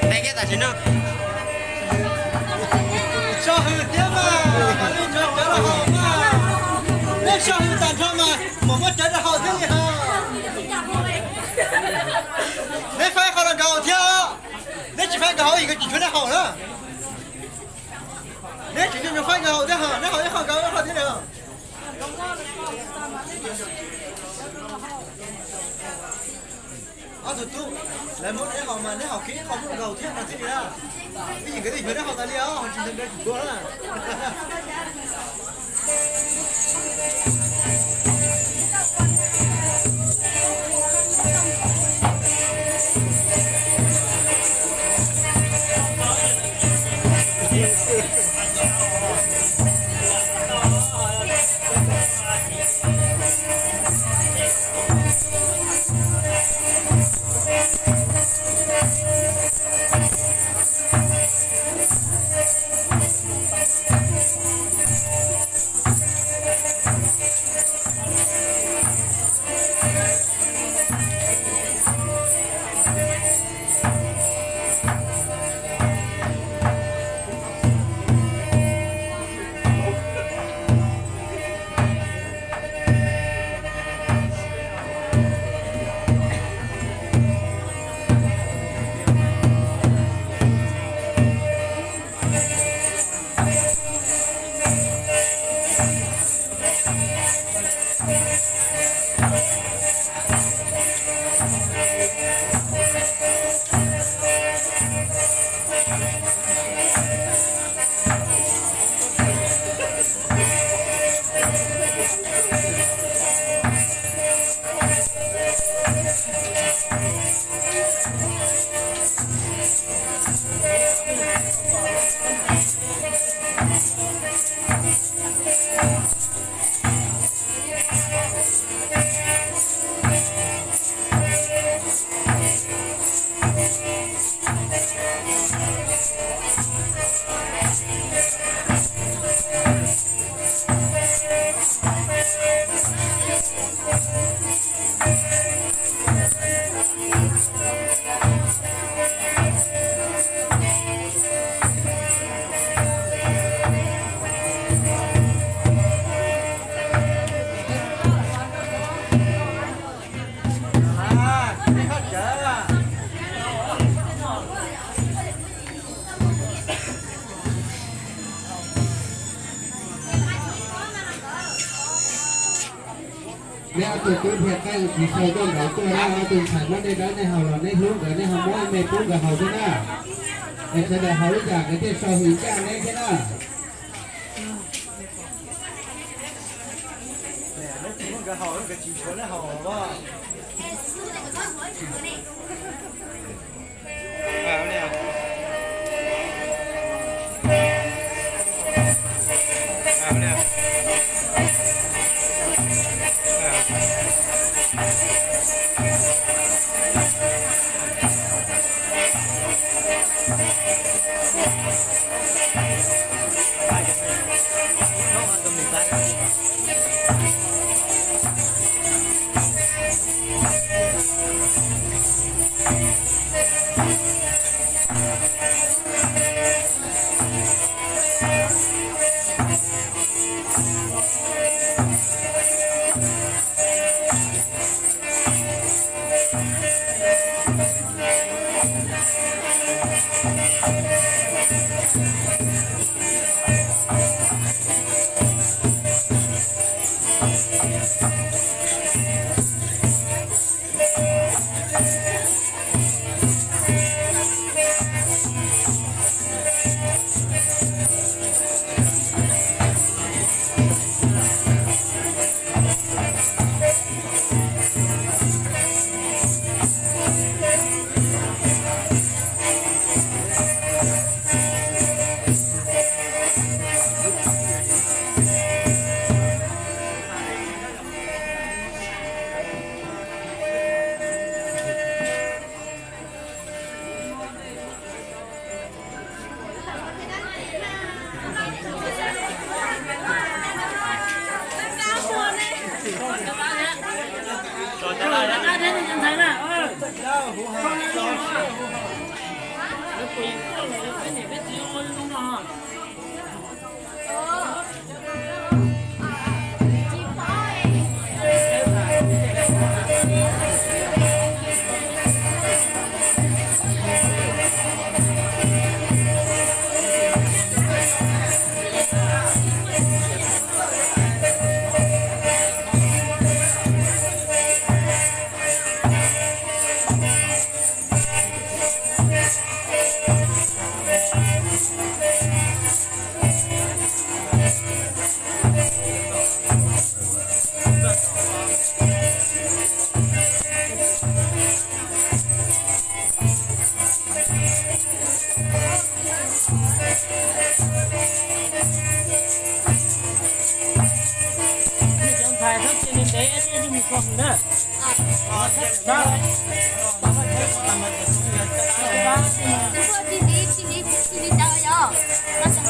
Neb thiab tam sim no, soj hwm thiab mas, mam li nrog cov rau haus mas. Neb soj hwm tag nrho mas mam muab cov rau haus thiab li hos. Neb faib qhov los nkaus thiab. Neb tsis faib nkaus yus nkawd tsis tshuav neb haus na. Neb tseem nyuaj nyuaj faib nkawd haus thiab hos, neb haus ib qho nkawd ib qho thiab li hos. Ob tug tub, lawv muab neb haus mas neb haus kiag ib qho muab nkaus thiab no thiaj li na. Ib yim nkawd twb yuav neb haus tas li os, tsis nrog nkawd tsis tuag na. Tus tub Npia Qeej tsis sau koj nraud tuaj na, ob tug ntxhais muab dej dawb nej haus los neb hlub nkawd, nej ho muab me pub nkawd haus thiab na. Es sawv daws haus ib yam nkawd thiaj sau hwm ncaj neb thiab na.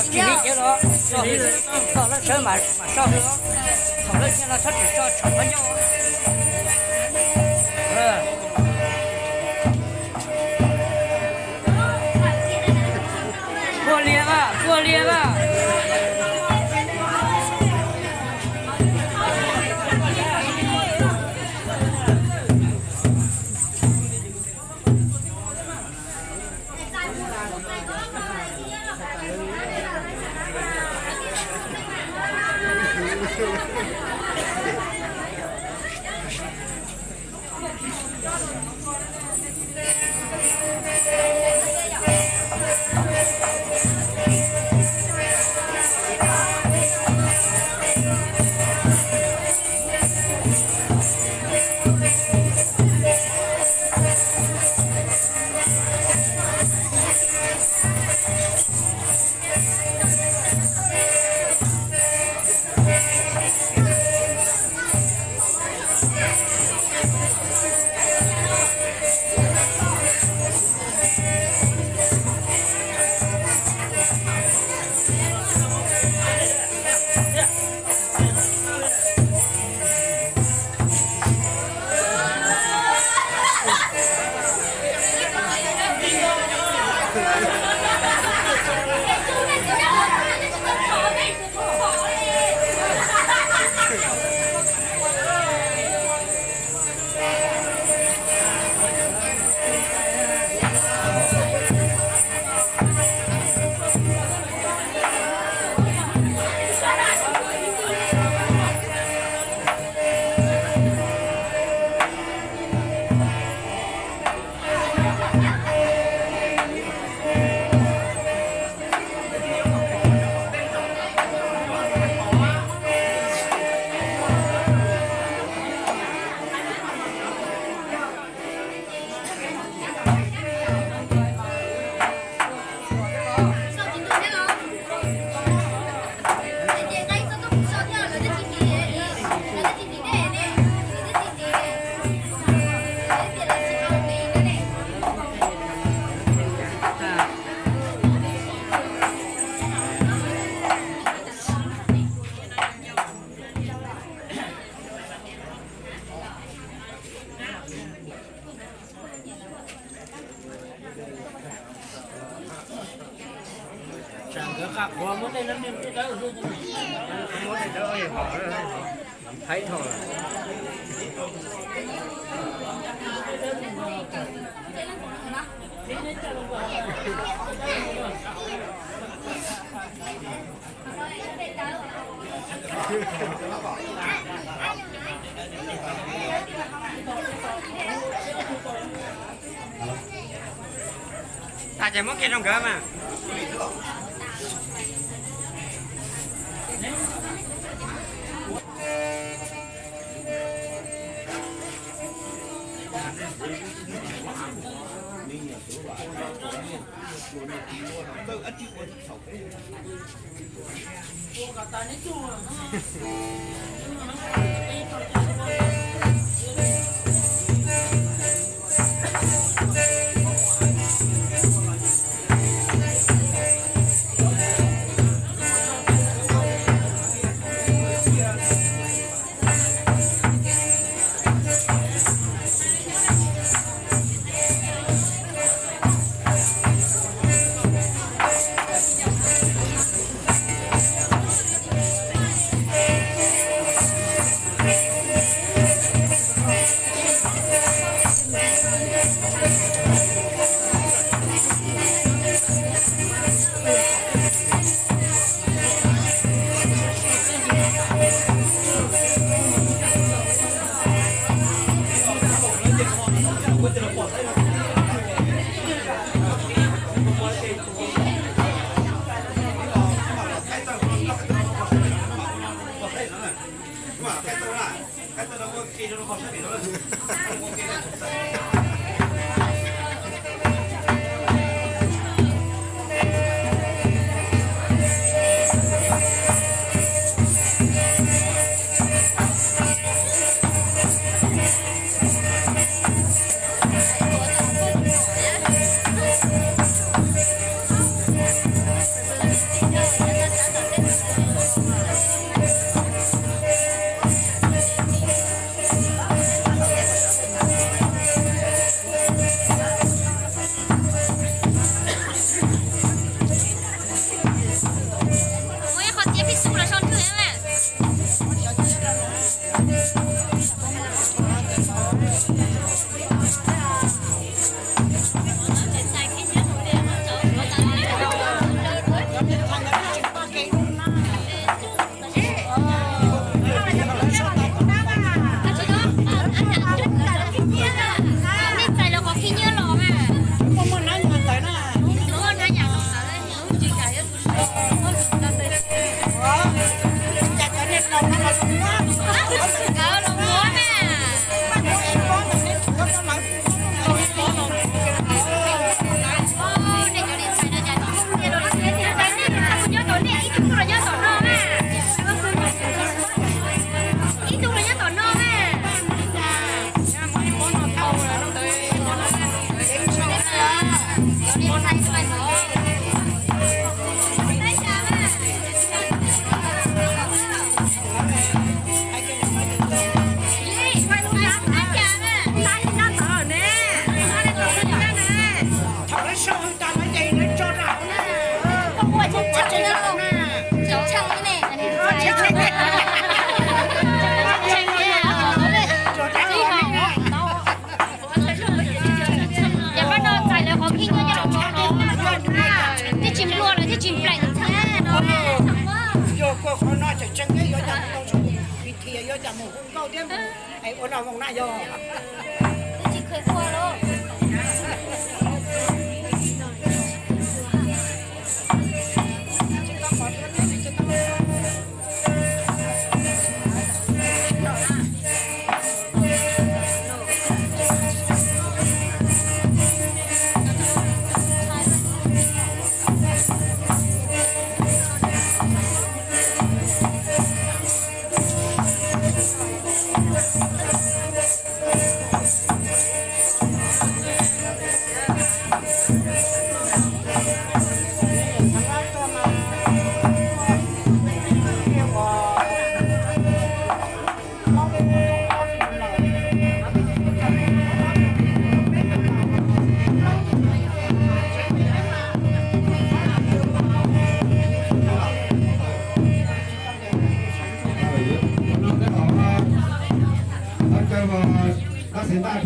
Tsis li ces los, txog lawv sawv mas so hwj os. Thaum lawv nyiag no txhob tsis tso tshaum qhov ncauj. Puag lias mas, puag lias mas. Tas ces muab kiag rau nkawd mas. Muaj ib qho tiab pib xu los sau nrhw mas. Nej txais lawv qhov khib nyiab los mas. Ib tug los nyob tom no mas. Ces pab no txais lawv qhov khib nyiab coj los no, thiaj tsis nplua lawv thiaj tsis nplees thiab no. Yog koj qhov no tseem tseem yuav cas mus tau, vim thiaj yuav cas mus hu nkauj thiab mus ua noj voos na yog.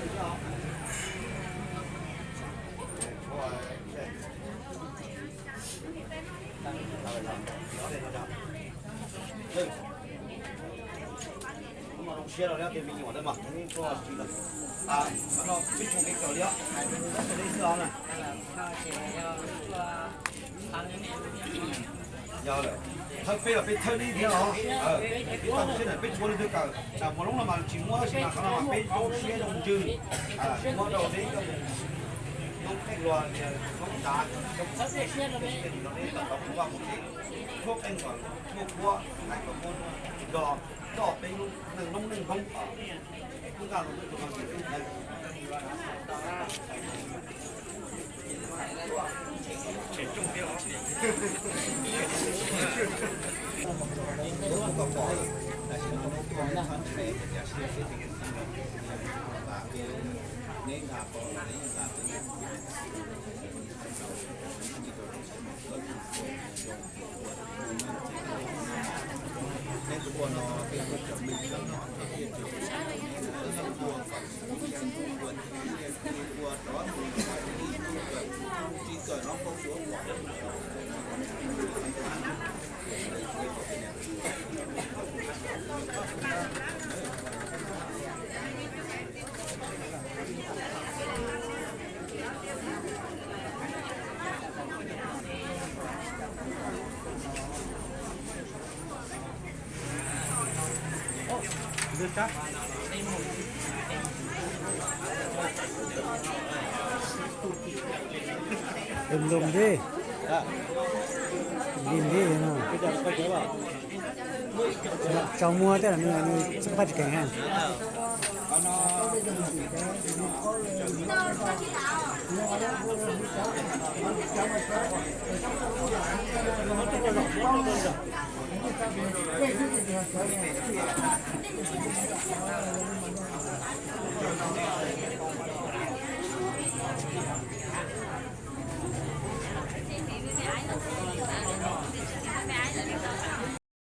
Zoo siab rau peb me nyuam lawm mas, peb tsis, no peb tsis kev kawm li os, peb tsis li xwb os na. Yog lawm, thawb peb los peb thawb neb thiab os. Peb tau siab na, peb tsis ua leej twg kawm, tsam muaj loob no mas tsis muaj, tab sis mas qhov no mas peb zoo siab zoo ntsws, muab rau neb coj mus noob qeej luag, noob ntav, noob qeej kom tau muaj vaj muaj tsev, muaj qeej kom muaj kuab, hais kom muaj nplog, coj peb lub neej noob neej hmoob os. Lom lom ntej, ntej ntej no. Tsaus muag tej los nws, nws tsis paj tsis keem na.